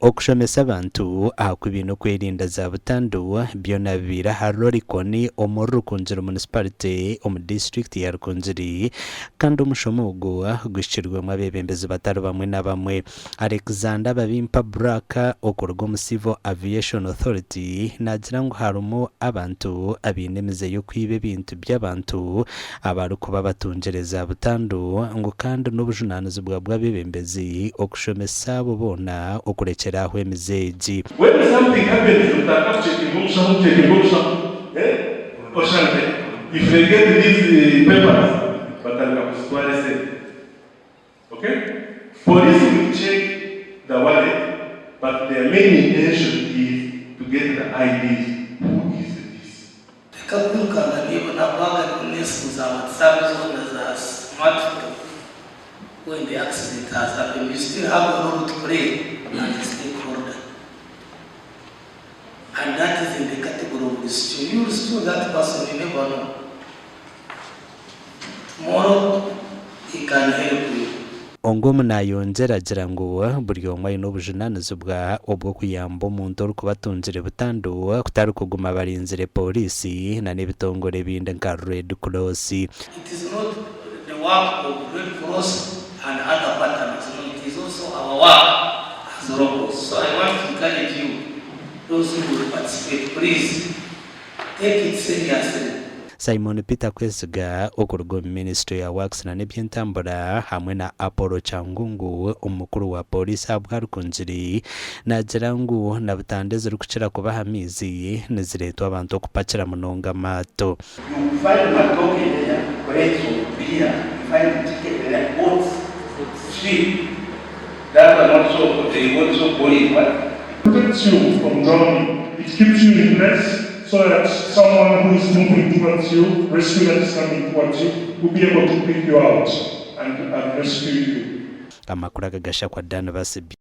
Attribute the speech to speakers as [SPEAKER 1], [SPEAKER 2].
[SPEAKER 1] Okushomesa abantu aha ku baine okwerinda za butandu byona bibaire aha Rorikon omuri Rukungiri Municipality omu disiturikiti ya Rukungiri kandi omushomo ogu guhikirwemu abeebembezi batari bamwe na bamwe. Alexander Babimpa Black okuruga omu Civil Aviation Authority naagira ngu harimu abantu abaine emize y'okwiba ebintu by'abantu abarikuba batungire za butandu ngu kandi n'obujunaanizibwa bw'abeebembezi okushomesa abo boona okurekyera aho emize egi.
[SPEAKER 2] When something happens otandika kucekinga omushaho kucekinga omushaho eh oshange if they get these papers batandika kuzitwara esente ok police will check the wallet but their main intention is to get the IDs who is this.
[SPEAKER 3] Reka kwirukanga niiwe nakuhaga n'esimu za WhatsApp zoona za smartphone when the accident has happened you still have a role to play as a stakeholder and that is in the category of rescue you rescue that person you never know tomorrow he can help you.
[SPEAKER 1] Ongu omu naayongyera agira ngu buri omwe aine obujunaanizibwa obw'okuyamba omuntu orikuba atungire butandu kutari kuguma barinzire pooriisi n'ebitongore ebindi nka Red Cross.
[SPEAKER 3] It is not the work of Red Cross and other partners, no it is also our work as locals. So I want to encourage you those who will participate please take it seriously.
[SPEAKER 1] Simon Peter Kwesiga okuruga omu minisitule ya Works na n'eby'entambura hamwe na Apollo Kyangungu omukuru wa pooriisi ahabwa Rukungiri naagira ngu na butandu ezirikukira kuba aha maizi nizireetwa abantu okupakira munonga amaato.
[SPEAKER 4] You find matooke there, crates of beer, you find chicken there, goats, sheep. That one also, they also call it what?
[SPEAKER 2] Protects you from drowning. It keeps you in place so that someone who is moving towards you, rescue that is coming towards you, will be able to pick you out and, and rescue you.
[SPEAKER 1] Amakuru aga gashakwa Dan Basibye.